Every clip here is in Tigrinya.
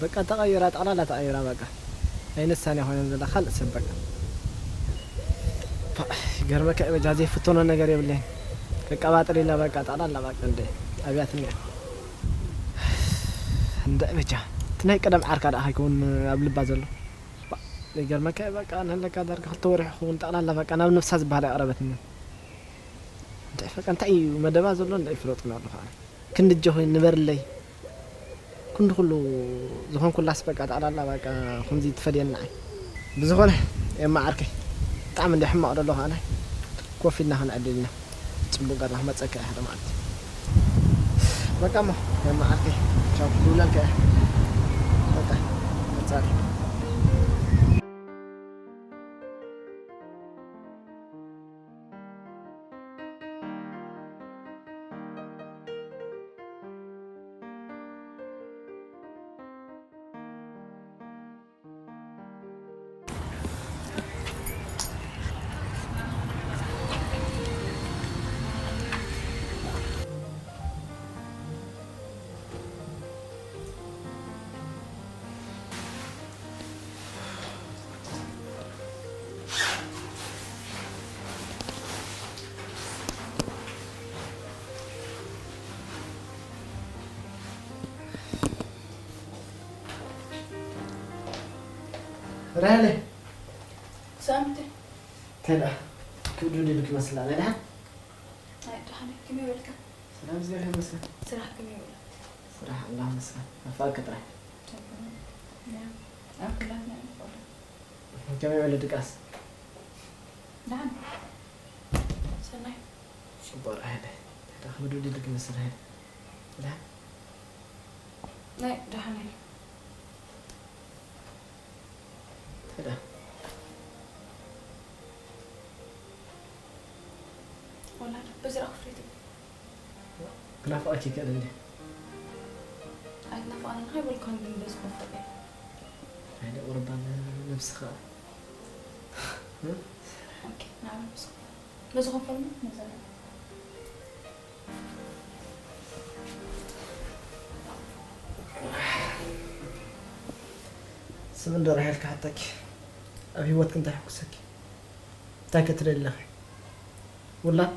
በቃ ተቐይራ፣ ጠቕላላ ተቐይራ። በቃ ኣይነሳን እያ ኮይና ዘላ ካልእ ሰብ። በቃ ፓ፣ ይገርመካ እዩ በጃ፣ ዘይፍተኖ ነገር የብለይን። ከቀባጥር ኢላ በቃ ጠቕላላ በቃ እንደ ኣብያትኒ እያ። እንደ በጃ እቲ ናይ ቀደም ዓርካ ደኣ ከይከውን ኣብ ልባ ዘሎ። ፓ፣ ይገርመካ እዩ በቃ ንህለካ ዳርጋ ክልተ ወርሒ ክኸውን ጠቕላላ በቃ ናብ ነብሳ ዝበሃል ኣይቐረበትንን። እንታይ ፈቀ እንታይ እዩ መደባ ዘሎ እንታይ ይፍለጥ ነው ኣለኻ። ክንዲ እጆኺ ንበርለይ። ክንዲ ኩሉ ዝኾንኩላስ በቃ ጠቕላላ በቃ ከምዚ ትፈድየኒ ንዓይ። ብዝኾነ ኤማ ዓርከይ ብጣዕሚ እንደ ሕማቕ ደሎ ከዓና ኮፍ ኢልና ክንዕልል ኢና። ጽቡቕ ገርና ክመጸካ እየ ሓደ መዓልቲ። በቃ እሞ ኤማ ዓርከይ ቻው ክብለልካ እየ። በቃ ቀጻሊ። ራሄለ። ሳምቲ። እንታይ ደኣ? ክብዱ ድልክ መስላ፣ ናይ ደሓን? ኣይ፣ ደሓን እየ። ከመይ በልካ? ሰላም፣ እግዚኣብሔር ይመስገን። ስራሕ ከመይ በላ? ስራሕ ኣምላኽ ይመስገን። ኣፋቂ ጥራይ። ያ፣ ኣብ ክላትና ኢና ንኸዶ። ከመይ በለ ድቃስ? ደሓን። ሰናይ። ጽቡቕ ራሄለ። እንታይ ደኣ ክብዱ ድልክ መስላ፣ ራሄለ? ደሓን? ናይ፣ ደሓን እየ። እንታይ ደኣ? ወላድ በዚ ረኣኹ ፍሬት። ክናፍቐኪ ይክእል እንዴ? ኣይትናፍቐንን ኣይበልኩን ግን በዚ ኮፈል እየ። ኣይደ ቁርባን ነብስኻ። እ? ኦኬ፣ ናብራ በዚ ኮፈል። በዚ ኮፈል ነው? ነዛ ነው። ስሚ እንዶ ራሄል ክሓተኪ፣ ኣብ ህይወትኪ እንታይ የሐጉሰኪ? እንታይ ከ ትደሊ ኣለኺ? ውላድ?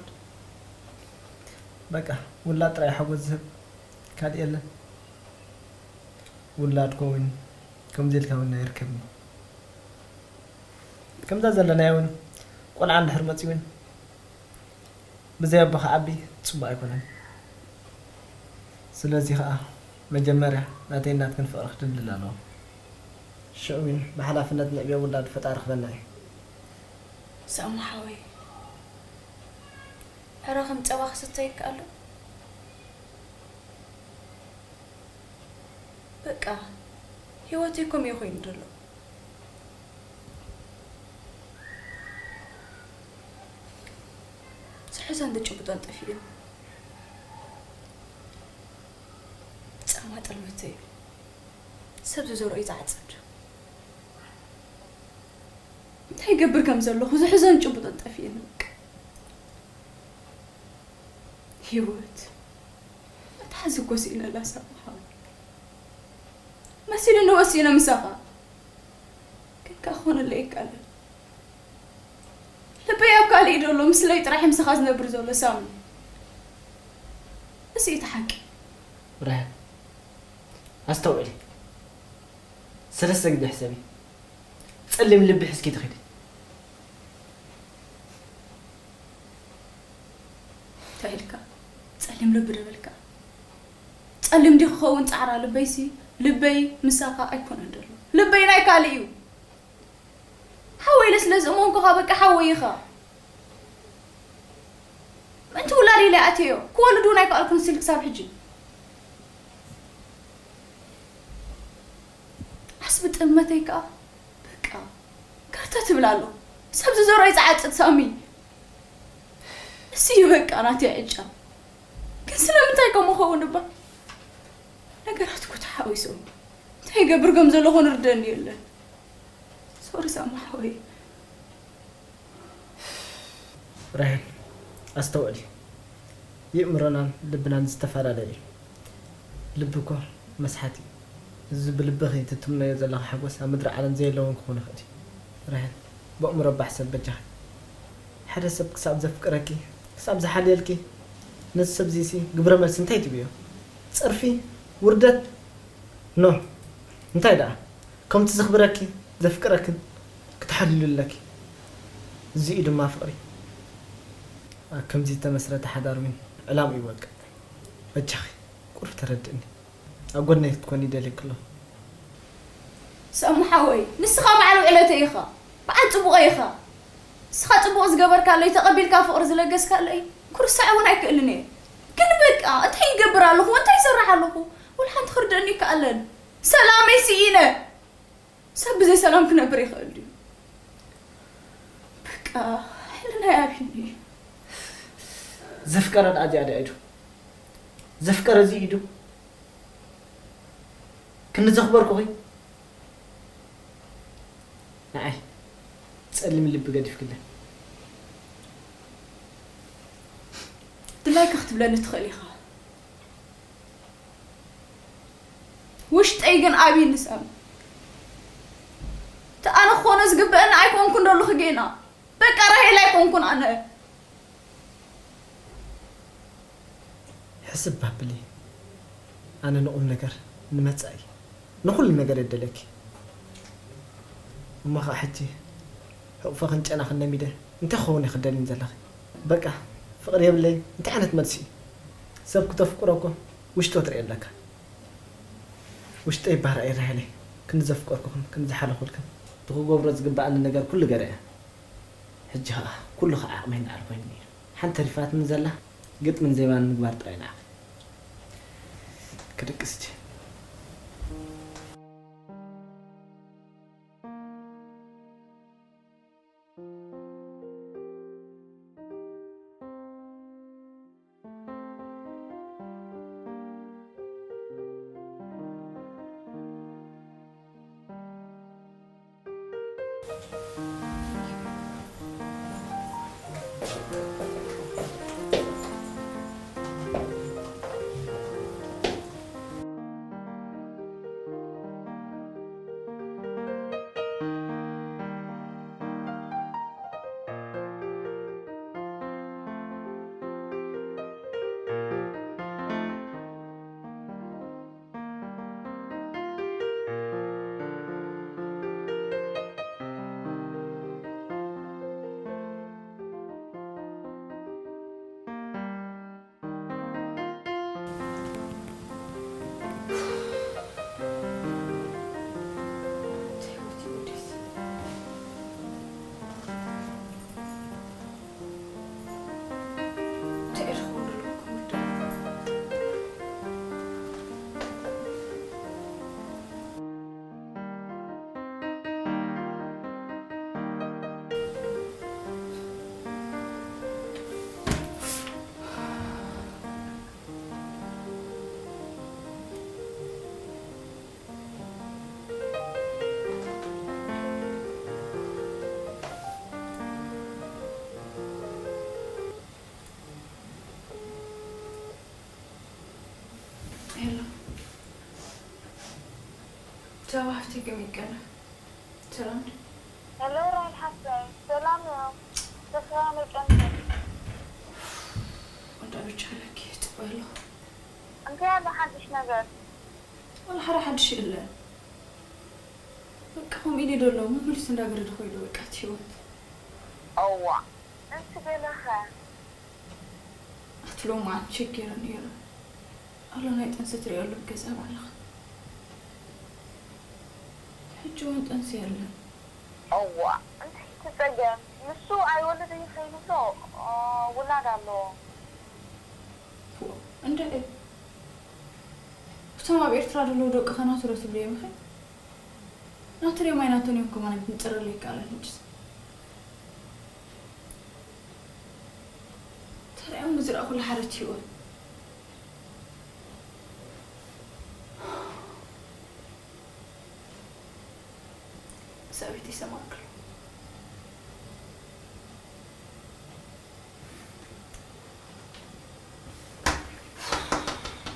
በቃ ውላድ ጥራይ ሓጎስ ዝህብ ካልእ የለን። ውላድ ከውን ከምዚ ኢልካ እውን ኣይርከብን። ከምዛ ዘለናዮ እውን ቆልዓ እንድሕር መፅዩ እውን ብዘይ ኣቦ ክዓቢ ጽቡቕ ኣይኮነን። ስለዚ ኸኣ መጀመርያ ናተይን ናትክን ፍቕሪ ክድልድል ኣለዎ። ሽዑ እውን ብሓላፍነት ንዕብዮ ውላድ ፈጣሪ ክበና እዩ። ሳሙ ሓወይ፣ ዕረ ከም ጸባ ክስተ ይከኣል ዶ? በቃ ህይወተይ ከምኡ እዩ ኮይኑ ዘሎ። ዝሕዞን ዝጭብጦን ጠፊኡ። ጻማ ጥልመተይ እዩ። ሰብ ዝዘርኦ እዩ ዝዓጽድ። እንታይ ይገብር ከም ዘለኹ ዝሕዞን ዝጭብጦን ጠፊኡኒ በቃ። ህይወት መትሓዚ እኮ ስኢነላ ሳሚ ሓወይ። መሲሉኒ ወሲነ ምሳኻ። ግን ከኣ ክኾነለይ ኣይከኣለን። ልበይ ኣብ ካልእ እዩ ዘሎ፣ ምስለይ ጥራሕ እዩ ምሳኻ ዝነብር ዘሎ ሳሚ። እዚ እዩ እቲ ሓቂ። ራሄል፣ ኣስተውዕሊ። ሰለስተ ግዜ ሕሰቢ። ጸሊም ልቢ ሒዝኪ ትኺዲ። እንታይ ኢልካ? ጸሊም ልቢ ዶ በልካ? ጸሊም ድዩ ክኸውን ጻዕራ ልበይሲ? ልበይ ምሳኻ ኣይኮነን ዘሎ። ልበይ ናይ ካልእ እዩ። ሓወይ ኢለ ስለ ዝእመንኩኻ በቃ ሓወይ ኢኻ። ምእንቲ ውላድ ኢለ ኣትየዮ። ክወልድ እውን ኣይከኣልኩን ስቲል ክሳብ ሕጂ። ዓስቢ ጥልመተይ ከኣ በቃ ከርተት ይብል ኣሎ። ሰብ ዝዘርኦ እዩ ዝዓጽድ ሳሚ። እዚ እዩ በቃ ናተይ ዕጫ። ግን ስለምንታይ ከምኡ ኸውን እባ? ነገራት እኮ ተሓዊሶም። እንታይ ይገብር ከም ዘለኹ ንርደኒ የለን። ሶሪ ሳሚ ሓወይ። ራሄል፣ ኣስተውዕሊ፣ የእምሮናን ልብናን ዝተፈላለየ እዩ። ልቢ እኮ መስሓት እዩ። እዚ ብልብኺ ትትምነዮ ዘለኺ ሓጎስ ኣብ ምድሪ ዓለም ዘየለ እውን ክኾን ይኽእል እዩ። ራሄል፣ በእምሮ ባሕ ሰብ በጃኺ። ሓደ ሰብ ክሳብ ዘፍቅረኪ፣ ክሳብ ዝሓልየልኪ፣ ነዚ ሰብ እዚሲ ግብረ መልሲ እንታይ ትብዮ? ጸርፊ፣ ውርደት፣ ኖ፣ እንታይ ደኣ? ከምቲ ዘኽብረኪ፣ ዘፍቅረክን ክትሓልዩ ኣለኪ። እዚ እዩ ድማ ፍቕሪ። ኣብ ከምዚ ዝተመስረተ ሓዳር እውን ዕላምኡ ይወቅዕ። በጃኺ፣ ቁሩብ ተረድእኒ። ኣብ ጎድነይ ክትኮኒ ይደልየኪ ኣለኹ። ሰሙ ሓወይ፣ ንስኻ በዓል ውዕለተይ ኢኻ፣ በዓል ጽቡቐይ ኢኻ። ንስኻ ጽቡቕ ዝገበርካለይ፣ ተቐቢልካ ፍቕሪ ዝለገስካለይ፣ ክርሳዕ እውን ኣይክእልን እየ። ግን በቃ፣ እንታይ ይገብር ኣለኹ? እንታይ ይሰርሕ ኣለኹ? ወላ ሓንቲ ክርደእኒ ይከኣለን። ሰላመይ ስኢነ። ሰብ ብዘይ ሰላም ክነብር ይኽእል ድዩ? በቃ፣ ሕልናይ ኣብዩኒ እዩ። ዘፍቀረ ደኣ እዚኣ ድያ ኢዱ? ዘፍቀረ እዚ ኢዱ? ክንዲ ዘኽበርኩኺ ንዓይ ጸሊም ልቢ ገዲፍክለ። ድላይካ ክትብለኒ ትኽእል ኢኻ። ውሽጠይ ግን ኣብዩኒ ሰም። እቲ ኣነ ክኾኖ ዝግበአኒ ኣይኮንኩን ዶ ኣለኹ ጌና። በቃ ራሄል ኣይኮንኩን ኣነ። ሕስብ ኣብሊ። ኣነ ንቑም ነገር፣ ንመጻኢ፣ ንኹሉ ነገር እየ ደልየኪ። እሞ ኸኣ ሕጂ ሕቑፈኽን ጨናኽን ለሚደ እንታይ ክኸውን እየ ክደልይኒ ዘለኺ? በቃ ፍቕሪ የብለይን እንታይ ዓይነት መልሲ እዩ? ሰብ ክተፍቅሮ እኮ ውሽጦ ትርኢ ኣለካ። ውሽጠይ ይባህ ራእይ ራሄለይ፣ ክንዲ ዘፍቀርኩኽን ክንዲ ዝሓለኹልክን፣ እቲ ክገብሮ ዝግበኣኒ ነገር ኩሉ ገረ እየ። ሕጂ ኸኣ ኩሉ ኸዓ ዓቕመይ ንላዕሊ ኮይኑ ነይሩ። ሓንቲ ተሪፋትኒ ዘላ ግጥምን ዜማን ምግባር ጥራይ ንዓኺ። ክድቅስ እየ። ሄሎ፣ ቻው ሓፍተይ፣ ከመይ ቀነ? ሰላም ድዩ? ሄሎ ራሄል ሓፍተይ፣ ሰላም እየ። ተስፋ መይቀንተ። ወዳ ብቻ ኣለኪ፣ ጽቡቕ ኣሎ። እንታይ ኣሎ ሓድሽ ነገር? ዋላ ሓደ ሓድሽ የለን። በቃ ከምኡ ኢሉ ዘሎ ምምልስ እንዳገረደ ኮይሉ በቃ እቲ ህይወት። እዋ፣ እንስ ገለኸ? ኣትሎም ኣንቸገረ ነይሩ ኣሎ ናይ ጥንሲ ትሪኦ ኣሎ ገዛ ባዕልኻ። ሕጂ እውን ጥንሲ የለን። እዋ፣ እንታይ ትጸገም? ንሱ ኣይወልድ እዩ ከይንብሎ፣ እ፣ ውላድ ኣለዎ። ፎእ፣ እንድዒ። እቶም ኣብ ኤርትራ ዘለዉ ደቅኸ ናቱ ዶ ትብልዮም ኢኺ? ናቱ ድዮም ኣይናቱን እዮም ከማን ኣይትንጽረለይ ይከኣላል ሕጅስ። ተራእዮም ንዝረኣኹሉ ሓረት ህይወት። ሰበይቲ ይሰማዕካ ኣሎ።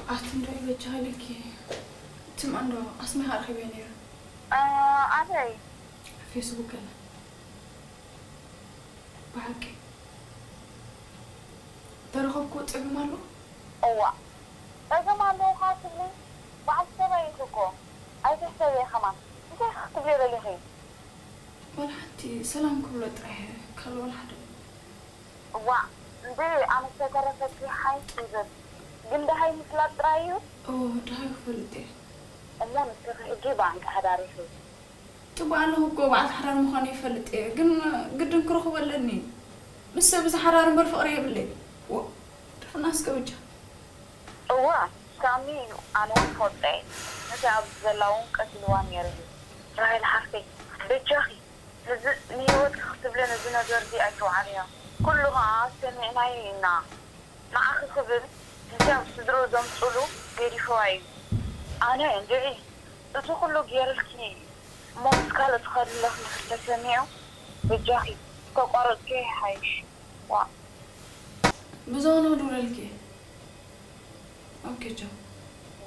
ኣቲ እንዶ በጃ ሃለኪ ትም ኣንዶ ኣስሜ ሃርኺበ ነይሩ። ኣበይ? ፌስቡክ ገለ። ብሓቂ ተረኸብኩ ጸገም ኣሎ? እዋ ጸገም ኣለዎ ካብ ትብሊ በዓል ሰብኣይ ኢኺ እኮ ኣይትሕሰብየ ከማን። እንታይ ክትብልዮ ደሊኺ? ዋላ ሓንቲ ሰላም ክብሎ ጥራሕ እየ፣ ካልእ ዋላ ሓደ። እዋእ እንድዒ ኣነ ዝተረፈኪ ሓይሽ ይብል ግን ደሃይ ምፍላጥ ጥራይ እዩ። እዎ ደሃይ ክፈልጥ እየ። እሞ ንስኺ ሕጂ ብኣንቂ ሓዳር ኢኺ። ጽቡቕ ኣለኹ እኮ በዓልቲ ሓዳር ምዃነይ ይፈልጥ እየ፣ ግን ግድን ክረኽቦ ኣለኒ። ምስ ሰብ ዝሓዳር እምበር ፍቕሪ የብለይ። ዎ ድፍና እስከ ብቻ። እወ ሳሚ እዩ ኣነ እውን ፈልጦ እየ። ነቲ ኣብዚ ዘላ እውን ቀቲልዋ ነይሩ እዩ። ራሄል ሓፍተይ በጃኺ ነዚ ንህይወትኪ ክትብሊ ነዚ ነገር እዚ ኣይተውዓልዮ። ኩሉ ኸዓ ሰሚዕናዮ ኢና። ንዓኺ ክብል ነቲ ኣብ ስድርኡ ዘምጽኡሉ ገዲፍዋ እዩ። ኣነ እንድዒ እቲ ኩሉ ገይርልኪ እሞ ምስ ካልእ ትኸዲ ኣለኺ ኢልኪ ተሰሚዑ በጃኺ ተቋረጽክዮ ይሓይሽ። ዋእ። ብዘበኑ ክድውለልኪ እየ። ኦኬ ቻው።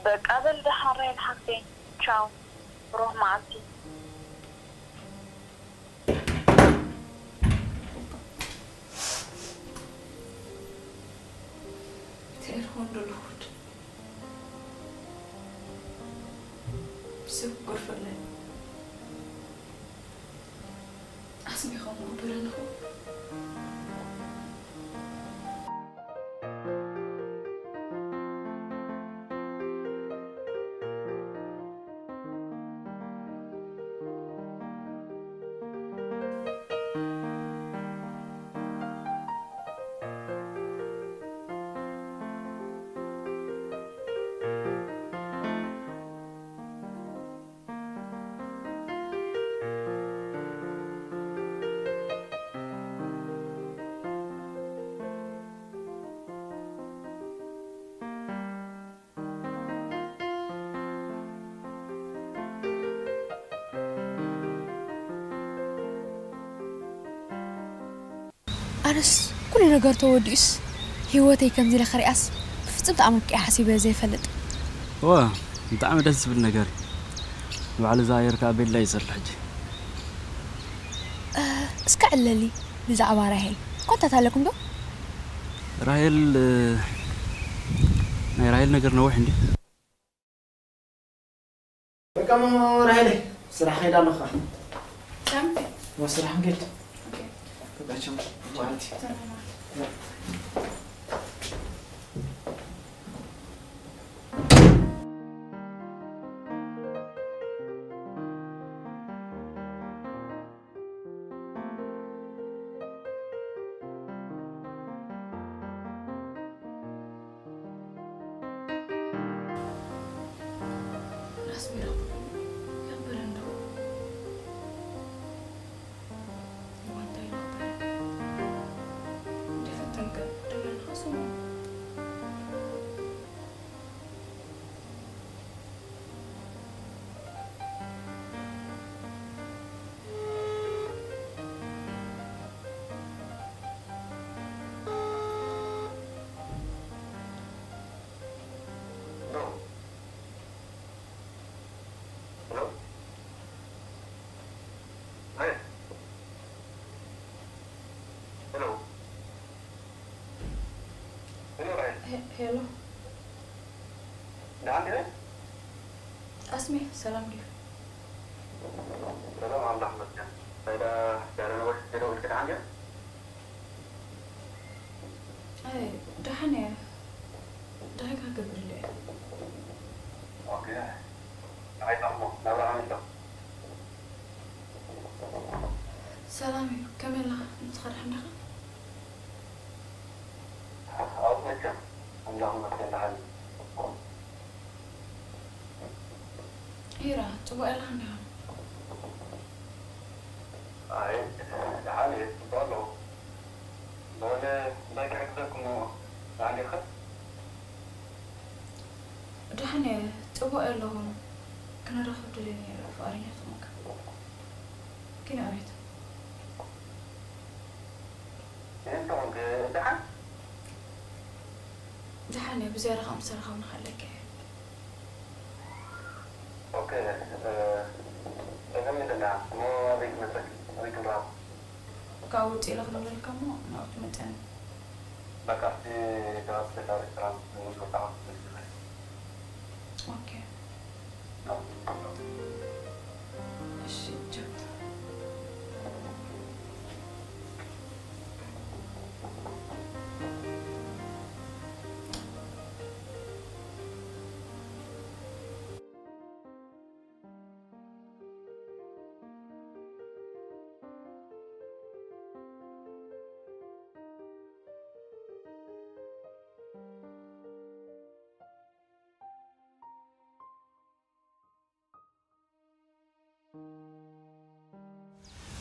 በቃ በል ደሓን ራሄል ሓፍተይ ቻው። ብሩኽ መዓልቲ። እቲ ኤርፎን ዶ ልኹድ ሰብ ክጎርፈለይ ኣስሚኾም ክብረንኹ። ኣነስ ኩሉ ነገር ተወዲኡስ ህይወተይ ከምዚ ኢለ ክሪኣስ ብፍጹም ተኣምርኪ እየ ሓሲበ ዘይፈልጥ። እወ ብጣዕሚ ደስ ዝብል ነገር እዩ። ንባዕሉ ዝኣየር ከዓ ቤላ እዩ ዘሎ ሕጂ። እስከ ዕለሊ ብዛዕባ ራሄል ኮንታት ኣለኩም ዶ? ራሄል ናይ ራሄል ነገር ነዊሕ እንዲ። በቃ እሞ ራሄለይ ስራሕ ከይዳ ኣለኻ። ሳምሪ። ወስራሕ እንጌት። ኦኬ። በቃ ቻው። መዓልቲ። ሰላም። ሄሎ። ደሓን ዲኺ? ኣስሜ፣ ሰላም ድዩ? ሰላም፣ ኣምላኽ ይመስገን። እንታይ ደኣ፣ ዛሬ ነዊሕ ግዜ ደዊልኪ፣ ደሓን ድዩ? ኣይ፣ ደሓን እየ። ደሃይ ክገብርለ እየ። ኦኬ። ንዓይ ጠቕሞ፣ ናብራ ከመይ ኣሎ? ሰላም እዩ። ከመይ ኣለኻ? ንስኻ ደሓን ዲኻ? ኣብኡ መቸም ኣምላኽ ይመስገን ደሓን እዩ። ሂራ፣ ጽቡቕ ኣለኻ እንዲኻ? ኣይ፣ ደሓን እየ፣ ጽቡቕ ኣለኹ። በለ፣ እንታይ ክሕግዘኩም እሞ? ደሓን ዲኻ? ደሓን እየ፣ ጽቡቕ እየ ኣለኹ። ክነራኸብ ደልየ ነይረ፣ ፍቓደኛ ትኾንካ። ኪነ ኣቤት። እንታይ ኮንክ ደሓን? ደሓን እየ፣ ብዝያዳ ከም ዝተረኸብና ከለካ እየ። ኦኬ፣ ጸገም የለና። እሞ ኣበይ ክመጸኪ? ኣበይ ክንራኸብ? ካብ ውጭ ኢለ ክደውለልካ እሞ ናብኡ ትመጸኒ። በቃ፣ እስቲ ገባብ ገዛ ሬስቶራንት ንወጣ ክትመልስና። ኦኬ። እሺ፣ ቻው።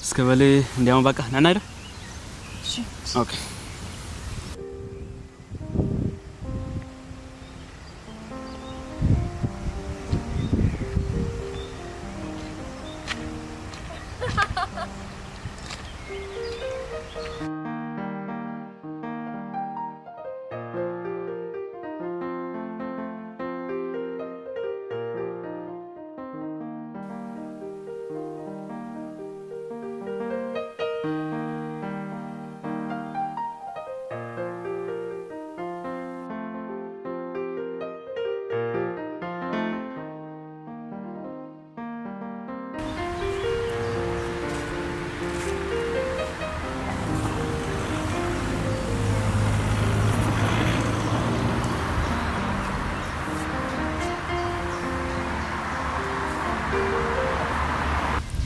እስከ በሊ እንዲያውም በቃ ንዕና ኢለ እሺ። ኦኬ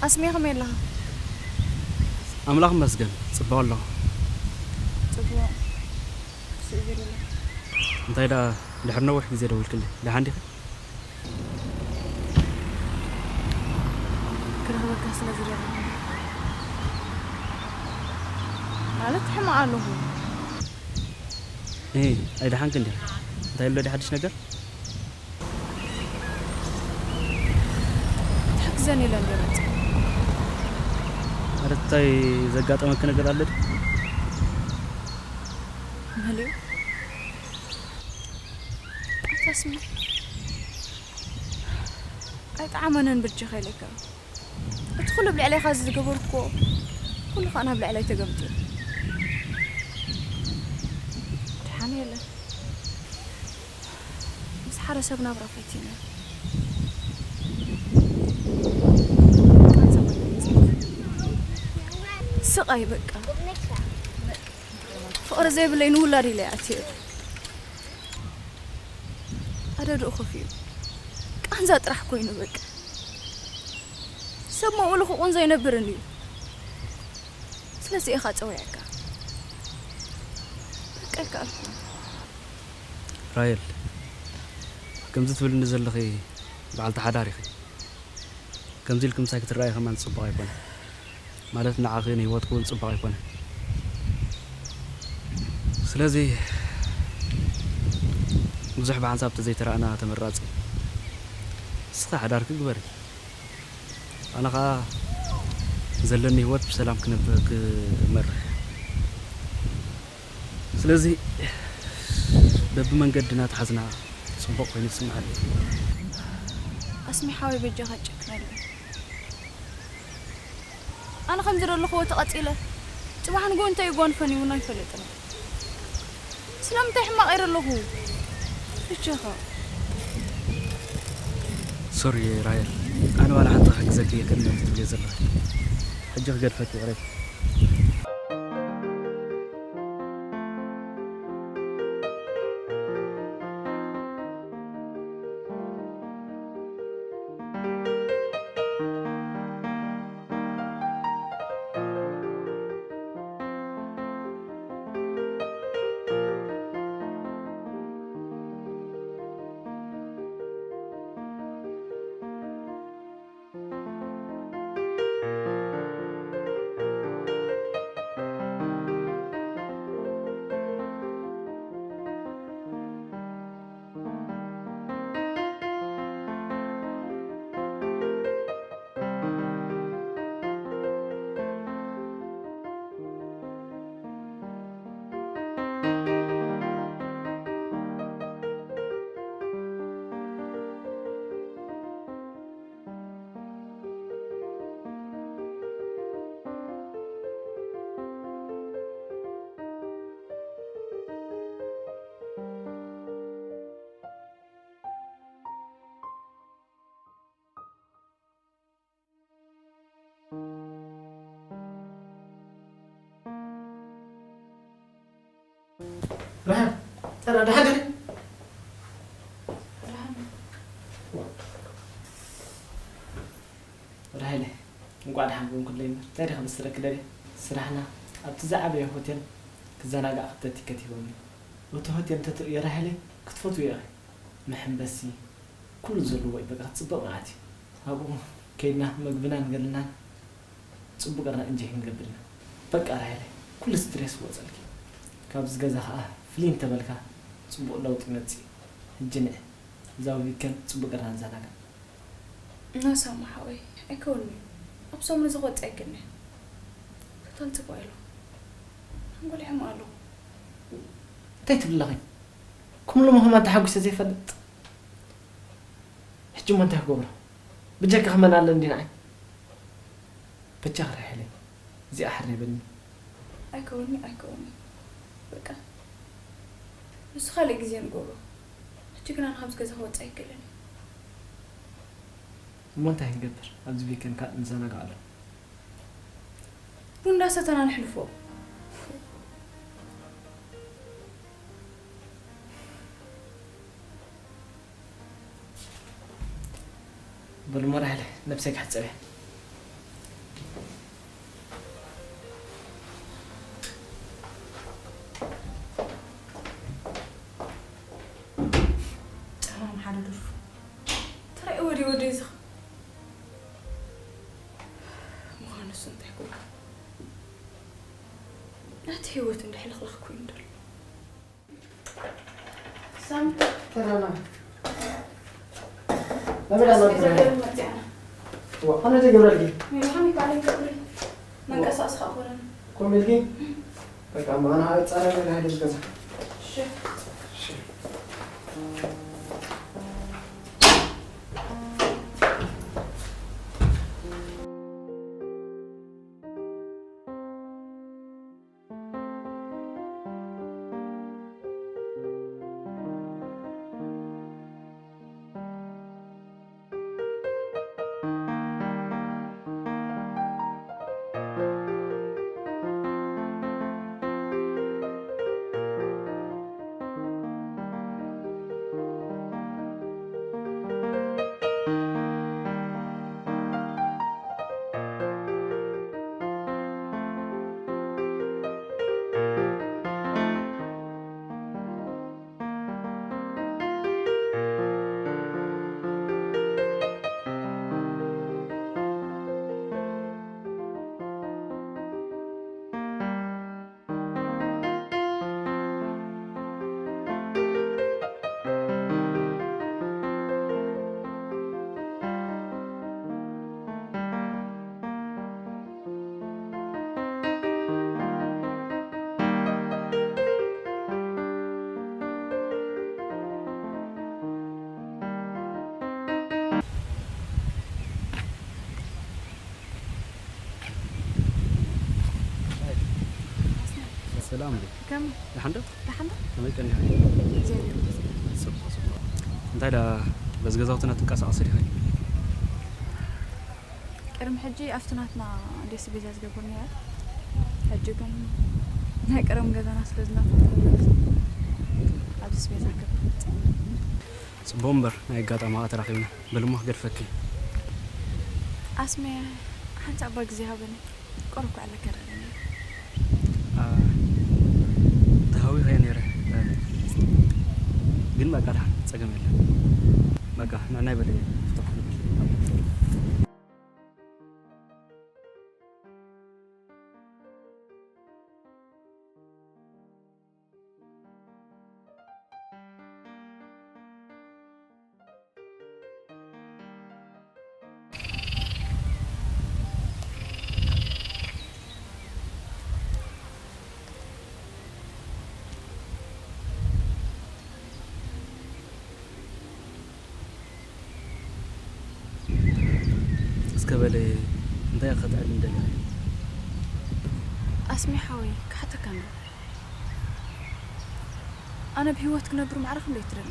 ኣስሜ ከመይ ኣለኻ? ኣምላኽ ይመስገን ጽቡቕ ኣለኹ። ጽቡቕ። ስእ ቢልለ። እንታይ ደኣ ድሕሪ ነዊሕ ግዜ ደዊልክለይ ደሓን ዲኺ? ክረኽበካ ስለ ዝደለኹ። ማለት ሕማቕ ኣለኹ። እ ኣይደሓንክን ዲኺ? እንታይ ኣሎ ድሓድሽ ነገር? ትሕግዘኒ ኢለ እንደ መጽእ። ኣረ እንታይ ዘጋጠመኪ ነገር ኣሎ ድዩ? መሊኡ ኣታ ስሚ ኣይጠዓመንን ብርጅኻ ኢለካ። እቲ ኩሉ ኣብ ልዕሌኻ ዝገበርኩዎ ኩሉ ኸኣ ናብ ልዕለይ ተገምጢሉ። ድሓን የለን። ምስ ሓደ ሰብ ናብራ ፈቲነ። ስቓይ በቃ። ፍቕሪ ዘይብለይ ንውላድ ኢለ እየ ኣትየ። ኣደድኡ ከፊኡ ቃንዛ ጥራሕ ኮይኑ በቃ። ሰብ መውኡ ልኽቑን ዘይነብርን እዩ። ስለዚ ኢኻ ጸዊዐካ። በቃ ኣይከኣልኩን። ራሄል ከምዚ ትብልኒ ዘለኺ በዓልቲ ሓዳር ኢኺ። ከምዚ ኢልኪ ምሳይ ክትረኣይ ከማን ጽቡቕ ኣይኮነ። ማለት ንዓኺ ንህይወትኪ እውን ጽቡቕ ኣይኮነ። ስለዚ ብዙሕ ብሓንሳብ ተዘይተራእና ተመራጺ። ንስኺ ሓዳርኪ ግበሪ። ኣነ ኸኣ ዘለኒ ህይወት ብሰላም ክነብ ክመርሕ። ስለዚ በብመንገድና ተሓዝና ጽቡቕ ኮይኑ ይስምዓኒ። ኣስሚ ሓወይ በጃኻ ጨክነለይ። ኣነ ከምዚ ዘለኹዎ ተቐጺለ ጽባሕ ንግሆ እንታይ ይጓንፈኒ እውን ኣይፈልጥን። ስለምንታይ ሕማቕ ኢረ ኣለኹ? በጃኻ። ሶሪ ራሄል፣ ኣነ ዋላ ሓንቲ ክሕግዘኪ እየ ከምዚ ትብልዮ ዘለኺ። ሕጂ ክገድፈኪ ይቕሬታ። ሰላም፣ ደሓን ዲኺ? ራሄለ፣ እንቋዕ ደሓን ኮንኩለይ እምበር፣ እንታይ ዲኺ ክትብለኪ ደልየ? ስራሕና ኣብቲ ዝዓበየ ሆቴል ክዘናጋዕ ክብተቲ ከቲቦምኒ። እቲ ሆቴል እንተትርእዮ ራሄለ፣ ክትፈትውዮ ኢኺ። መሐንበሲ፣ ኩሉ ዘለዎ እዩ፣ በቃ ጽቡቕ መዓት እዩ። ኣብኡ ከይድና መግብናን ገለናን ጽቡቕ ጌርና እንጆይ ክንገብር ኢና። በቃ ራሄለ፣ ኩሉ ስትሬስ ክወጸልኪ። ካብዚ ገዛ ከኣ ፍልይ እንተበልካ ጽቡቕ ለውጢ ይመጽእ እዩ። ሕጂ ንዒ፣ እዛ ዊከንድ ጽቡቕ ጌርና ንዘናጋዕ። ኖ ሳማ ሓወይ፣ ኣይከውን'ዩ። ኣብ ሰሙን እዚ ክወጽእ ኣይክእልን እየ። ቶታል ጽቡቕ ኢሉ። ሓንጎለይ ሕሙቕ ኣለኹ። እንታይ ትብሊ ኣለኺ? ከም ሎሚ ከማን ተሓጒሰ ዘይፈልጥ። ሕጂ እሞ እንታይ ክገብሮ? ብጀካኺ መን ኣለኒ ንዓይ? በጃኺ ራሄለይ፣ እዚኣ ሓሪበኒ። ኣይከውን'ዩ፣ ኣይከውን'ዩ። በቃ፣ ንሱ ካልእ ግዜ ንገብሮ። ሕጂ ግን ኣነ ካብዚ ገዛ ክወጽእ ኣይክእልን እየ። እሞ እንታይ ክንገብር? ኣብዚ ዊከንድ ካልእ ንዘናጋዓሉ። ቡን እንዳሰተና ነሕልፎ። በሉ እሞ ራሄለ፣ ነብሰይ ክሕጸብ እየ። ጨራም ሓደ ደርፉ። ተራእይዎ ድዩ ወደይ ዝኽ-? ምዃኑ እሱ እንታይ ክብሎ? ናቲ ህይወት እንዳ ሕልኽላኽ ኮይኑ ደሎ። ሳሚ። ተራና። ናበይ ዳና ኣስቤዛ ትበላ? ገይሩ መጽኣና። ዋ፣ ኣነ ዘይገብረልኪ? ሜሮን ይባል ይገብሪ። መንቀሳቀስ ከኣ ኮነን። ኮም ኢልኪ? በቃ፣ እሞ ኣነ ኣብ ጻራ ገለ ሃይደሽ ገዛ። እሺ። እሺ። ሰላም እንዴ? ከመይ? ደሓን ዶ? ደሓን ዶ? ከመይ ቀኒኻ? እግዚኣብሔር ይመስገን። ጽቡቕ፣ ጽቡቕ። እንታይ ደኣ በዚ ገዛውትና ትንቀሳቐሲ ዲኻ? ቅድሚ ሕጂ ኣብቲ ናትና ደስ ቤዛ ዝገብር ነይረ። ሕጂ ግን ናይ ቀደም ገዛና ስለ ዝናፈቕኩ፣ ኣብዚ ቤዛ ክገብር መጺአ። ጽቡቕ እምበር፣ ናይ ኣጋጣሚ ከኣ ተራኺብና። በሊ እሞ ክገድፈኪ። ኣስሜ፣ ሓንቲ እባ ግዜ ሃበኒ። ቁሩብ ክዕለካ ደሊኒ። አ፣ ተሃዊኸ ነይረ። እ፣ ግን በቃ፣ ደሓን፣ ጸገም የለን። በቃ፣ ንዕናይ በሊ ፍታሕ ንብል። እስከ በለ፣ እንታይ ኢኻ ክትዕልም ደሊኻ? ኣስሜ ሓወይ፣ ክሓተካ እንዶ። ኣነ ብህይወት ክነብር ማዕረ ክንደይ ትደሊ?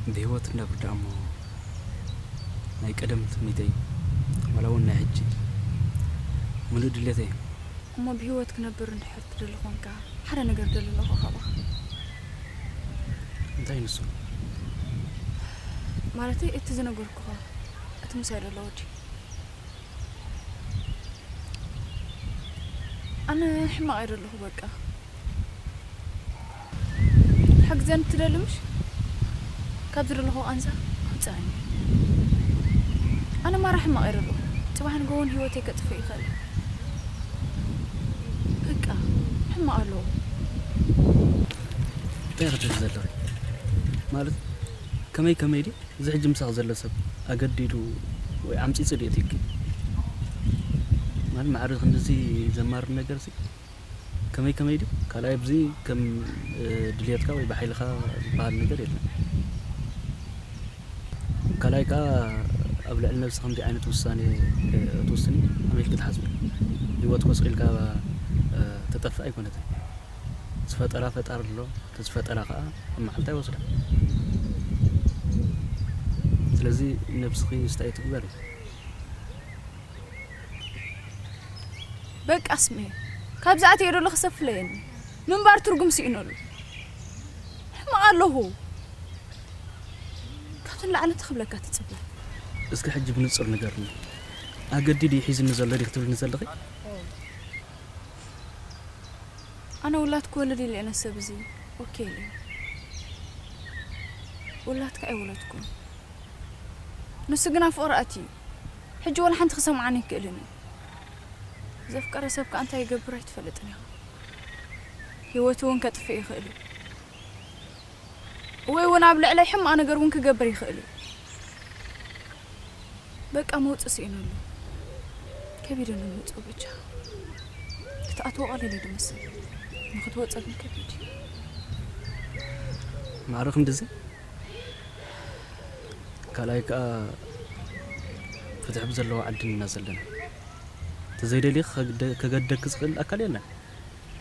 ብህይወት እንዳብር ደኣ እሞ ናይ ቀደም ትምኒተይ፣ ዋላ እውን ናይ ሕጂ ምሉእ ድሌተይ እዩ። እሞ ብህይወት ክነብር እንድሕር ትደሊ ኾንካ፣ ሓደ ነገር ደሊ ኣለኹ ካባኻ። እንታይ ንሱ? ማለተይ፣ እቲ ዝነገርኩኻ፣ እቲ ምሳይ ዘሎ ወዲ። ኣነ ሕማቕ እየ ዘለኹ፣ በቃ። ክትሓግዘኒ ትደሊ ምሽ? ካብዚ ዘለኹ ቃንዛ ኣውፅኣኒ። ኣነ ማራ ሕማቕ እየ ዘለኹ። ፅባሕ ንግሆ እውን ህይወተይ ከጥፍእ ይኽእል። በቃ፣ ሕማቕ ኣለኹ። እንታይ ክትብሊ ዘለኺ? ማለት፣ ከመይ ከመይ ድዩ? እዚ ሕጂ ምሳኺ ዘሎ ሰብ ኣገዲዱ ወይ ዓምጺጹ ድዩ ኣእትዩኪ? ማለት፣ ማዕረ ክንድዚ ዘማርር ነገርሲ ከመይ ከመይ ድዩ? ካልኣይ፣ ኣብዚ ከም፣ እ፣ ድልየትካ ወይ ብሓይልኻ ዝበሃል ነገር የለን። ካልኣይ ከኣ፣ ኣብ ልዕሊ ነብሲ ከምዚ ዓይነት ውሳኔ፣ እ፣ ክትውስኒ ከመይ ኢልኪ ትሓስቢ? ህይወት ኮስቂልካ፣ እ፣ ተጠፍእ ኣይኮነትን። ዝፈጠራ ፈጣሪ ኣሎ፣ እቲ ዝፈጠራ ከኣ ኣብ መዓልታ ይወስዳ። ስለዚ ነብስኺ ስታይ ትግበር እዩ። በቃ ስሜ፣ ካብዚ ኣትየ ዶ ለኽሰፍለየኒ? ምንባር ትርጉም ስኢነሉ። ሕማቕ ኣለኹ። ካብቲ ንላዕሊ እንታይ ክብለካ ትጽበ? እስኪ ሕጂ ብንጹር ንገርኒ። ኣገዲዱ እዩ ሒዝኒ ዘሎ ዲኺ ትብልኒ ዘለኺ? ኣነ ውላድ ክወልድ ኢለ እየ ነሰብ እዚ ኦኬ ኢለ። ውላድ ከኣ ኣይወለድኩን። ንሱ ግና ፍቕሪ ኣትዩ እዩ። ሕጂ ወላ ሓንቲ ክሰምዓኒ ኣይክእልን እዩ። ዘፍቀረ ሰብ ከኣ እንታይ ይገብር ኣይትፈልጥን ኢኻ። ህይወቱ እውን ከጥፍእ ይኽእል እዩ። ወይ እውን ኣብ ልዕለይ ሕማቕ ነገር እውን ክገብር ይኽእል እዩ። በቃ መውጽእ ስኢነሉ። ከቢድኒ መውጽኡ በጃ። ክትኣትዎ ቀሊል እዩ ዝመስል። ንክትወጽእ ግን ከቢድ እዩ። ማዕረ ክንድዚ? ካልኣይ ከኣ ፍትሒ ብዘለዎ ዓዲ ኢና ዘለና። እንተዘይደልዩ ከግደ-፣ ከገደክ ዝኽእል ኣካል የለን።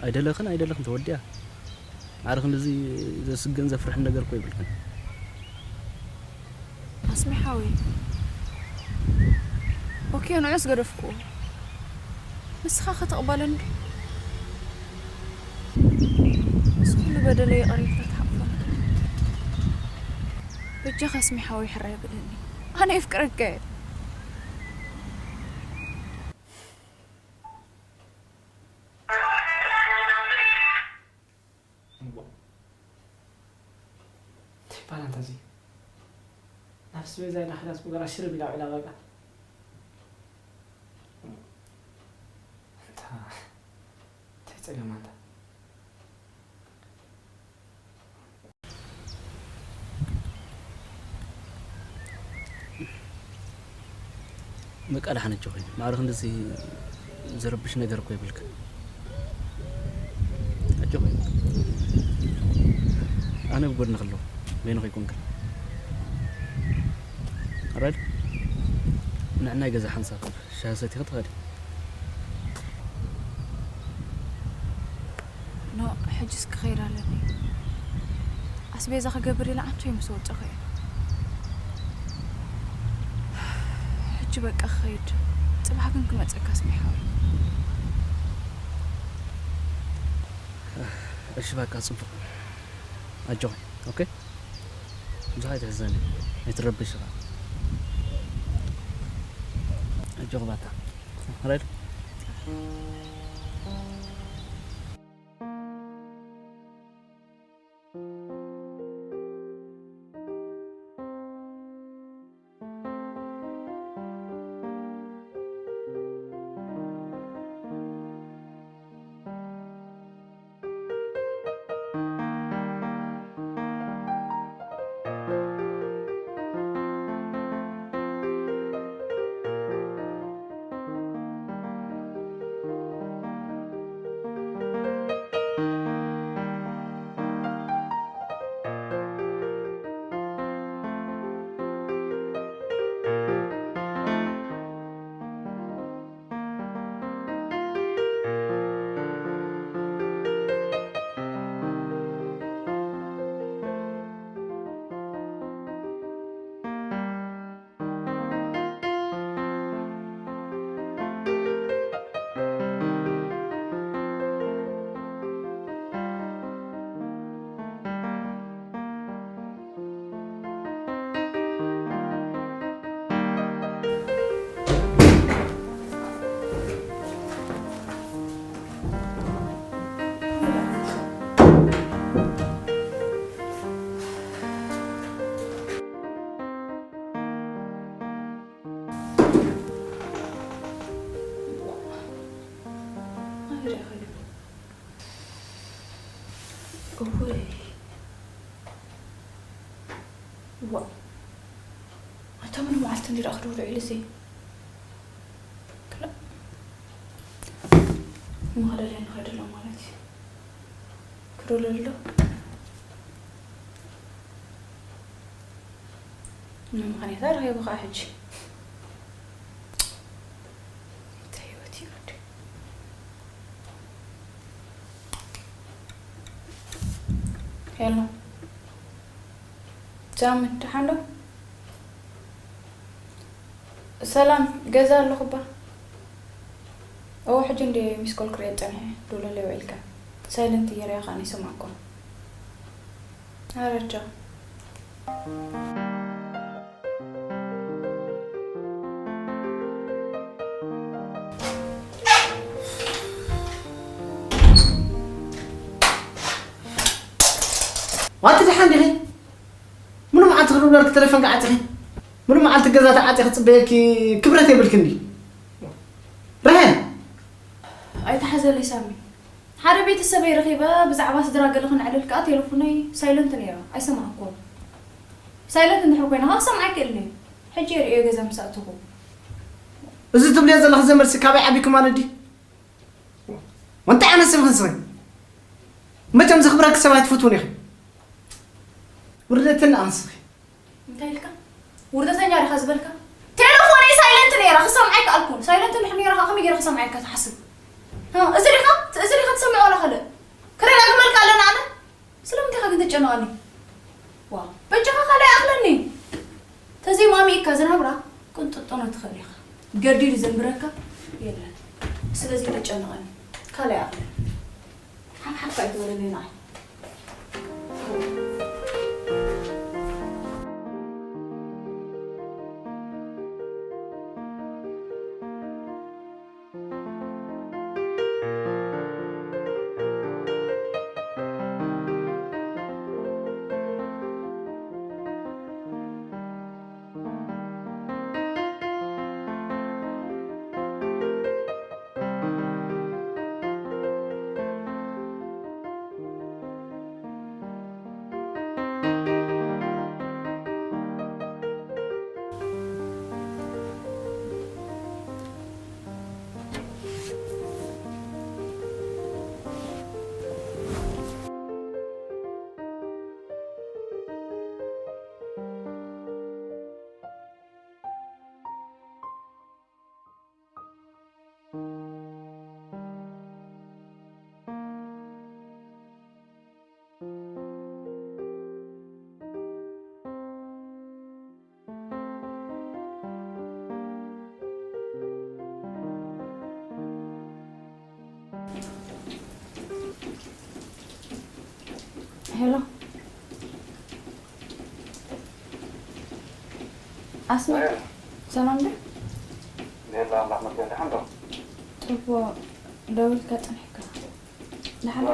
ኣይደለኽን ኣይደለኽን ተወዲኣ። ማዕረ ክንድዚ ዘስግእን ዘፍርሕን ነገር እኮ የብልክን። ኣስሚ ሓወይ፣ ኦኬ፣ ንዑስ ገደፍኩዎ። ንስኻ ከተቕበለኒ ዶ? ምስ ኩሉ በደለይ ይቕሬታ ትሓቕፈኒ ዶ? በጃኻ ኣስሚ ሓወይ፣ ሕራይ በለኒ። ኣነ የፍቅረካ እየ። እሞ፣ እንታይ ይባል ኣንታ እዚ? ናብ ስቤዛ ኢላ ከይዳስ ብገራ ሽርብ ኢላ ውዒላ በቃ። እንታ፣ እንታይ ጸገም ኣንታ? በቃ ደሓን ኣጆኺ። ማዕረ ክንድዚ ዘረብሽ ነገር እኮ የብልክን። ኣጆኺ። ኣነ ብጎድንኺ ኣለኹ። በይንኺ ኣይኮንክን። ኣራይድ? ንዕናይ ገዛ ሓንሳብ ሻሂ ሰቲኺ ትኸዲ። ኖ፣ ሕጅስ ክኸይድ ኣለኒ። ኣስቤዛ ክገብር ኢለ ኣንቱ ምስ ወጨኸ እየ። ሕጂ በቃ ክኸይድ። ጽባሕ ግን ክመጸካ ስሚሓዊ። እሺ በቃ ጽቡቕ። ኣጆኺ። ኦኬ? ብዙሕ ኣይትሕዘኒ። ኣይትረብሽ ኢኻ። ኣጆኺ ባታ። ራይት? ወይ ዋ፣ ኣታ ምን መዓልቲ እንዲ ደኣ ክድውል ውዒሉ እዚ? ክላ-፣ እሞ ክደልየኒ ከይዱ ኣሎ ማለት እዩ። ክድውለሉ ዶ? ንምኽንያት ኣረኺቡ ኸዓ ሕጂ። እንታይ ህይወት እዩ ወዲ? ሄሎ። ሳሚ፣ ደሓን ዶ? ሰላም፣ ገዛ ኣለኹ እባ። እወ፣ ሕጂ እንድየ ሚስ ኮል ክርእየት ጸኒሐ፣ ደውለለይ ውዒልካ። ሳይለንት ገይረያ ከኣ ኣይሰማዕኩን። ኣረ ቻው። ዋቲ ደሓን ዲኺ? ምሉእ መዓልቲ ክድውለልኪ ተሌፎንኪ ዓጺኺ? ምሉእ መዓልቲ ገዛ ተዓጺኺ ክጽበየኪ ክብረት የብልክን ድዩ? ርሄን! ኣይትሓዘለይ ሳሚ። ሓደ ቤተሰበይ ረኺበ ብዛዕባ ስድራ ገለ ክነዕልል ከኣ ቴሌፎነይ ሳይለንት ነይራ። ኣይሰማዕኩዎን። ሳይለንት እንድሕር ኮይና ከኣ ክሰምዓ ኣይክእልን እየ። ሕጂ እየ ርእየ ገዛ ምስ ኣተኹ። እዚ ትብልዮ ዘለኺ ዘመድሲ ካበይ ዓቢኩ ማለት ድዩ? ወንታይ ዓይነት ሰብ ኢኺ ንስኺ? መቸም ዘኽብረኪ ሰብ ኣይትፈትውን ኢኺ። ውርደተኛ ንስኺ። እንታይ ኢልካ? ውርደተኛ ዲኻ ዝበልካ? ቴሌፎነይ ሳይለንት ነይራ፣ ክሰምዓ ኣይከኣልኩን። ሳይለንት እንድሕር ነይራ ከኣ ከመይ ገይረ ክሰምዓ ኢልካ ትሓስብ? እ፣ እዚ ዲኻ? እዚ ዲኻ ትሰምዖ ዋላ ካልእ? ክደጋግመልካ ኣለና ኣነ? ስለምንታይ ኢኻ ግን ተጨንቐኒ? ዋ፣ በጃኻ ካልእ ይኣኽለኒ። ተዘይማሚእካ ዝናብራ ቅንጥጦኖ ትኽእል ኢኻ። ገዲዱ ዘንብረካ የለን። ስለዚ ተጨንቐኒ። ካልእ ይኣኽለኒ። ሓፍሓፍ ኣይትበለለይ ንዓይ። ሄሎ ኣስመ፣ ሰላም ዶ? ሌላ ኣምላኽ መስገን ደሓን ዶ? ጽቡቕ፣ ደዊልካ ጸኒሕካ። ደሓን ዶ?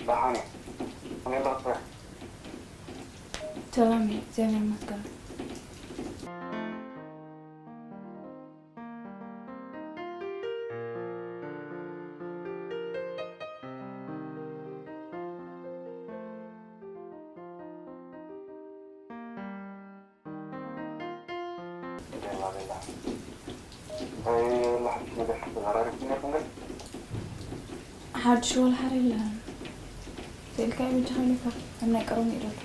ደሓን እየ። ከመይ ኣለኺ? ሰላም እየ፣ እግዚኣብሔር ይመስገን። ሓድሽ ወላ ሓደ የለን። ስእልካ በጃኻ ኢለካ ኣብ ናይ ቀረሙ ይደሎ።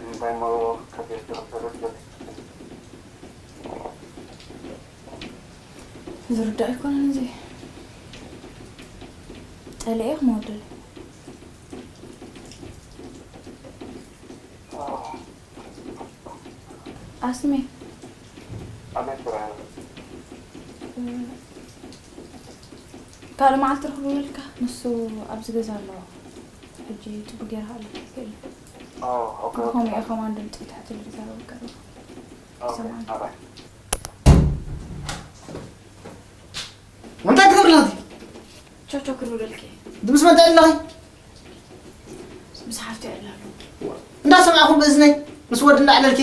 እንታይ እሞ ከቤት ዝኽሰረት ዝርዳእ ኣይኮነን እዚ። ጠሊኤ ክመወደለ። ኣስሜ። ኣቤት ብርሃን። ካልእ መዓልቲ ርኽቡ ኢልካ፣ ንሱ ኣብዚ ገዛ ኣሎ። ሕጂ ጽቡቅ ጌርካ ኣለካ ይኽእል። ኦ፣ ኦኬ፣ ኦኬ። ብኸምኡ ኢኻ ማን ድምጺ ትሕቲ ልዛረብ ቀርብ። ኦኬ፣ ይሰማዓኒ። ኣባይ። እንታይ ትገብሪ ኣለኺ? ቻው ቻው ክብለልኪ። ድምስ መን ትዕሊ ኣለኺ? ምስ ሓፍቲ ይዕሊ ኣለኹ። እንዳሰማዕኹ ብእዝነይ ምስ ወዲ እንዳዕለልኪ።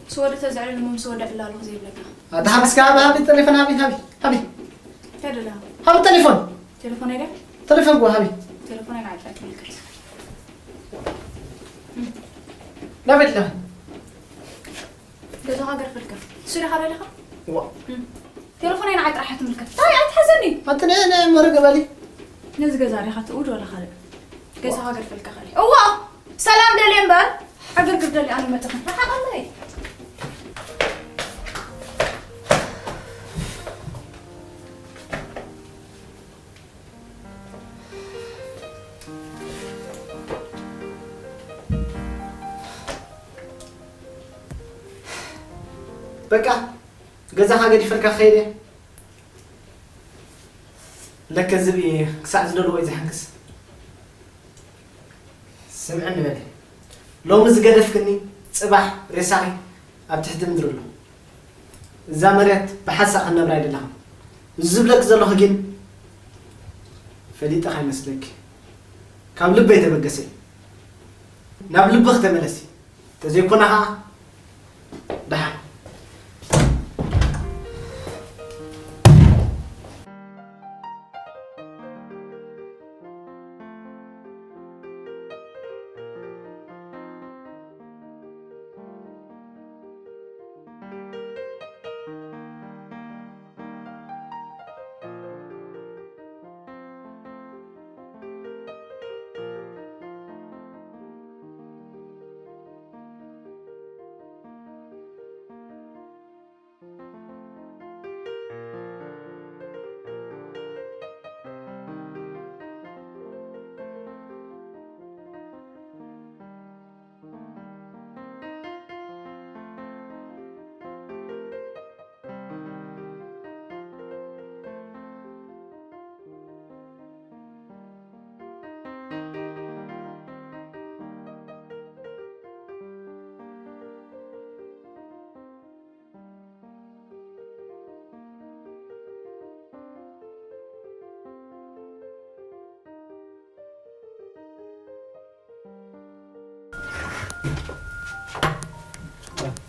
ምስ ወዲ ተዝዕልል እሞ ምስ ወዲ ዕሊ ኣለኹ ዘይብለካ። ኣታ ሃቢ እስከ ሃቢ፣ ሃቢ ቴሌፎን ሃቢ፣ ሃቢ፣ ሃቢ። እንታይ ደላ? ሃቢ ቴሌፎን። ቴሌፎን ኣይደ? ተሌፎን ግባ ሃቢ። ተሌፎን ኣይንዓይ ጥራይ ትምልከት። ናበይ ኣለኻ? ገዛኻ ገርፈልካ። እሱ ዲኻ ደሊኻ? እዋ። እም። ተሌፎን ኣይንዓይ ጥራሕ ትምልከት። ታይ ኣይትሓዘኒ። ኣንቲ ናይ ናይ መረ ገባሊ። ነዚ ገዛ ዲኻ ትእውድ ወላ ካልእ? ገዛኻ ገርፈልካ ካልእ። እዋ! ሰላም ደልየ እምበር፣ ዕግርግር ደልየ ኣነ መጠኹም። ርሓቐለይ። በቃ፣ ገዛኻ ገዲፈልካ ክኸይድ እየ። ለከ ዝብኢ ክሳዕ ዝደልዎ እዩ ዝሕንክስ። ስምዕኒ በሊ። ሎሚ ዝገደፍክኒ፣ ጽባሕ ሬሳኺ ኣብ ትሕቲ ምድሪ ኣሎ። እዛ መሬት ብሓንሳእ ክንነብራ ኣይደለኻን። እዚ ዝብለኪ ዘለኹ ግን ፈሊጠ ከይመስለኪ። ካብ ልበይ ተበገሰ እዩ። ናብ ልብኺ ተመለሲ። ተዘይኮነ ኸዓ ደሓን።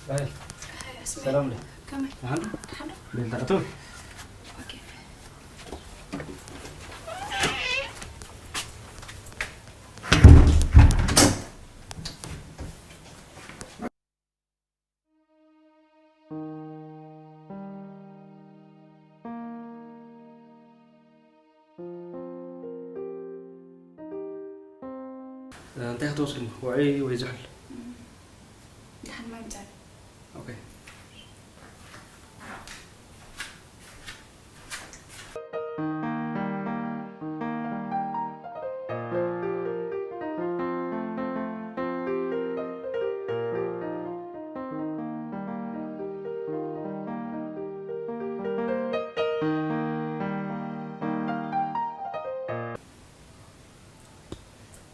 ራሄል፣ ሃይ፣ ኣስመ። ሰላም ዶ? ከመይ? ደሓን ዶ? ደሓን ዶ? ቤት ተኣቱ? ኦኬ። እንታይ ክትወስዱ? ውዑይ ወይ ዝሑል? ደሓን ማይ ምጻእ። ኦኬ።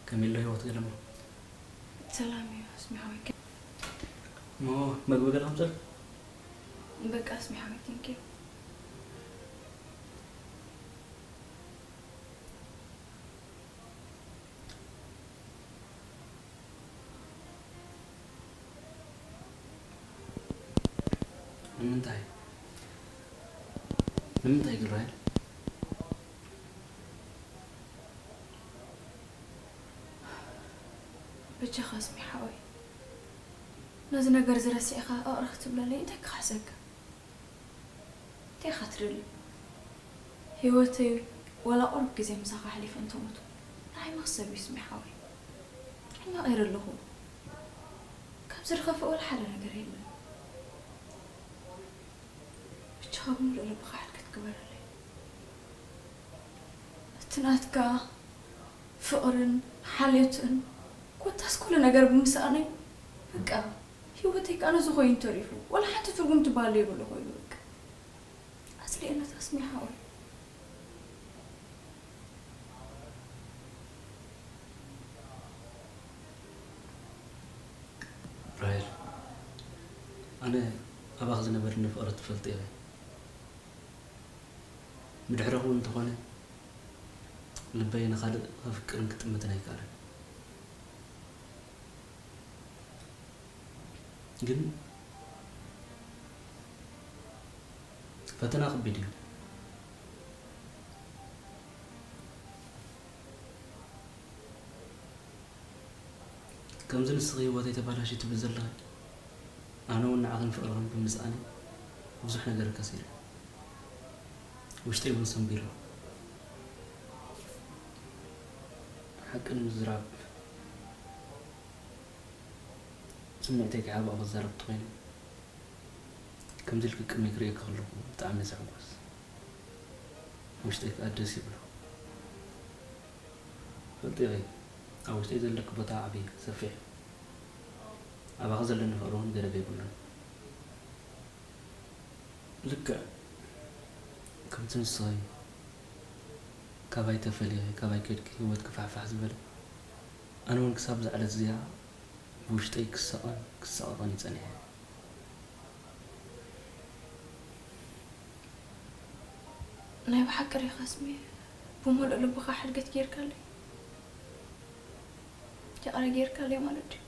ከመይ ኣሎ ህይወት ገለሞ? ሰላም እዩ፣ ኣስሚ ሓወይ። እሞ መግቢ ገለ ከምፅእ? በቃ፣ ኣስሚ ሓወይ፣ thank you። ንምንታይ? ንምንታይ ግን ራሄል? በጃኻ ኣስሚ ሓወይ፣ ነዚ ነገር እዚ ረሲዕካ እቕረ ክትብለለይ እንታይ ክኽሕሰካ? እንታይ ኢኻ ትደሊ? ህይወተይ ዋላ ቁሩብ ግዜ ምሳኻ ኣሕሊፈ እንተሞቱ ንዓይ መኽሰብ እዩ ኣስሚ ሓወይ። ሕማቕ እየ ዘለኹ። ካብዚ ዝኸፍእ ዋላ ሓደ ነገር የለን። ብቻ ብምሉእ ልብኻ ሕድገት ግበረለይ። እቲ ናትካ ፍቕርን ሓልዮትን ኮታስ ኩሉ ነገር ብምስኣነይ በቃ ህይወተይ ከኣ ነዚ ኮይኑ ተሪፉ። ዋላ ሓንቲ ትርጉም ትበሃል ዘይብሉ ኮይኑ በቃ። ኣጽሊኤና ኣስሚ ሓወይ። ራሄል፣ ኣነ ኣባኺ ዝነበረኒ ፍቕሪ ትፈልጢ ኢኺ። ብድሕረኹ እውን እንተኾነ ልበይ ንኻልእ ከፍቅርን ክጥምትን ኣይከኣለን። ግን ፈተና ከቢድ እዩ። ከምዚ ንስኺ ህይወተይ ተባላሽዩ ትብሊ ዘለኺ፣ ኣነ እውን ንዓኽን ፍቕርኽን ብምስኣነይ ብዙሕ ነገር ከሲረ። ውሽጠይ እውን ሰንቢሩ። ሓቂ ንምዝራብ፣ ስምዒተይ ከይሓባእኹ ክዛረብ እንተኾይነ፣ ከምዚ ኢልኪ ቅድመይ ክርእየኪ ከለኹ ብጣዕሚ እየ ዝሕጎስ። ውሽጠይ ከኣ ደስ ይብሎ። ፈልጢ ኢኺ፣ ኣብ ውሽጠይ ዘለኪ ቦታ ዓብዪ፣ ሰፊሕ እዩ። ኣባኺ ዘለኒ ፍቕሪ እውን ገደብ የብሉን። ልክዕ ከምቲ ንስኺ ካባይ ተፈሊኺ፣ ካባይ ከድኪ፣ ህይወትኪ ፋሕፋሕ ዝበለ፣ ኣነ እውን ክሳብ እዛ ዕለት እዚኣ ብውሽጠይ ክሳቐን ክሳቐቐን እዩ ጸኒሐ። ናይ ብሓቂ ሪኻስሚ፣ ብምሉእ ልብኻ ሕድገት ጌርካለይ፣ ይቕረ ጌርካለይ ማለት ድዩ?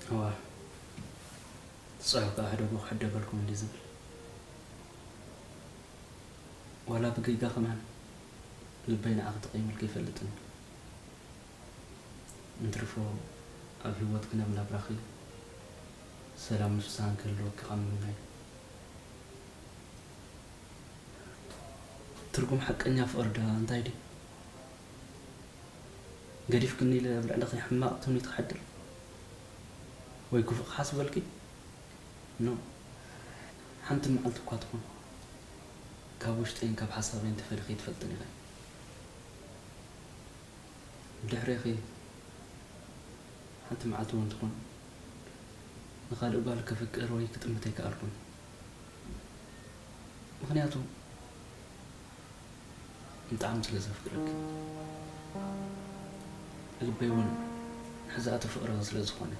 እዋ፣ ትጽሕፍ ከኣ ሕደጉ ክሕደገልኩም እንዲ ዝብል። ዋላ ብጌጋ ከማን ልበይ ንዓኺ ተቐይሙልኪ ኣይፈልጥን እዩ። እንትርፎ ኣብ ህይወትኪ ናብ ናብራኺ ሰላምን ፍስሃን ክህልወኪ ካብ ምምናይ። ትርጉም ሓቀኛ ፍቕሪ ደኣ እንታይ ድዩ? ገዲፍክኒ ኢለ ኣብ ልዕለኺ ሕማቕ ትምኒት ክሓድር ወይ ክፉእ ክሓስበልኪ? ኖ። ሓንቲ መዓልቲ እኳ ትኹን ካብ ውሽጠይን ካብ ሓሳበይን ተፈሊኺ ኣይትፈልጥን ኢኺ። ብድሕሬኺ ሓንቲ መዓልቲ እውን ትኹን ንኻልእ ጓል ከፍቅር ወይ ክጥምት ኣይከኣልኩን። ምኽንያቱ ብጣዕሚ ስለ ዘፍቅረኪ፣ ልበይ እውን ሕዛእቲ ፍቕርኺ ስለ ዝኾነ።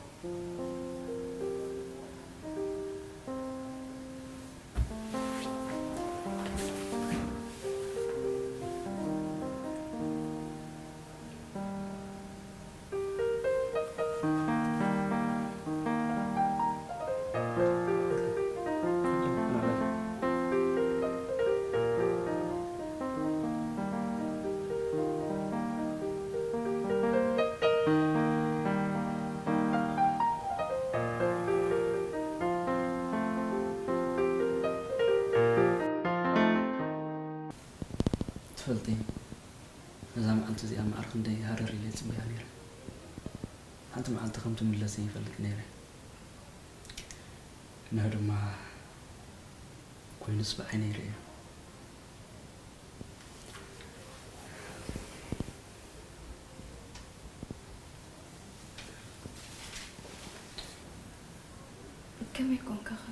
ትፈልጢ፣ ነዛ መዓልቲ እዚኣ መዓር ክንደይ ሃረር ኢለ ይጽበያ ነይረ። ሓንቲ መዓልቲ ከም ትምለስ ይፈልጥ ነይረ። እንሆ ድማ ኮይኑስ ብዓይነይ ርእየ። ከመይ ኮንካ ኸ?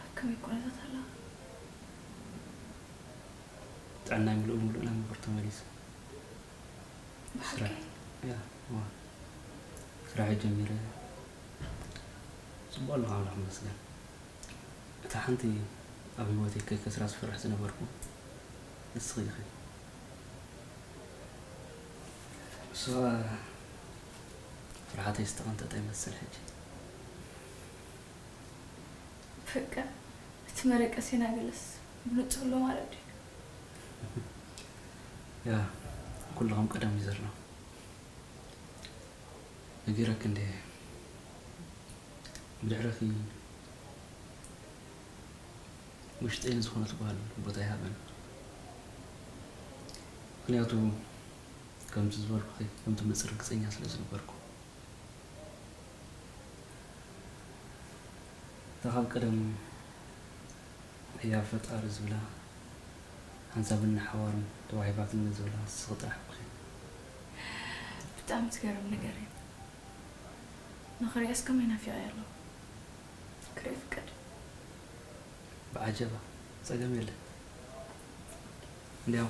ኣብ ከመይ ኩነታት ኣለኻ? ጥዕናይ ምሉእ ብምሉእ ናብ ንቡር ተመሊሱ። ብሓቂ? ስራሕ፣ ያ፣ እዋ። ስራሕ ጀሚረ። ጽቡቕ ኣለኹ፣ ኣምላኽ ይመስገን። እታ ሓንቲ ኣብ ህይወተይ ከይከስራ ዝፈርሕ ዝነበርኩ ንስኺ ኢኺ። እሱ ኸኣ ፍርሓተይ ዝተቐንጠጠ ይመስል ሕጂ። በቃ፣ እቲ መደቀሲና ገለስ ብንጹር ኣሎ ማለት ድዩ? ያ፣ ኩሉ ከም ቀደም እዩ ዘሎ። ነጊረኪ እንድየ። ብድሕረኺ ውሽጠይ ንዝኾነት ጓል ቦታ ይሃበን። ምኽንያቱ ከምቲ ዝበልኩኺ፣ ከምቲ መጽእ ርግጸኛ ስለ ዝነበርኩ። እታ ካብ ቀደም ህያብ ፈጣሪ ዝብላ ሓንሳብን ንሓዋሩን ተዋሂባትኒ ዝብላ ንስኺ ጥራሕ ኢኺ። ብጣዕሚ ትገርም ነገር እዩ። ንኽሪኣስ ከመይ ናፊቐ ኣለኹ። ክርኢ ፍቀድ። ብዓጀባ፣ ጸገም የለን። እንዲያው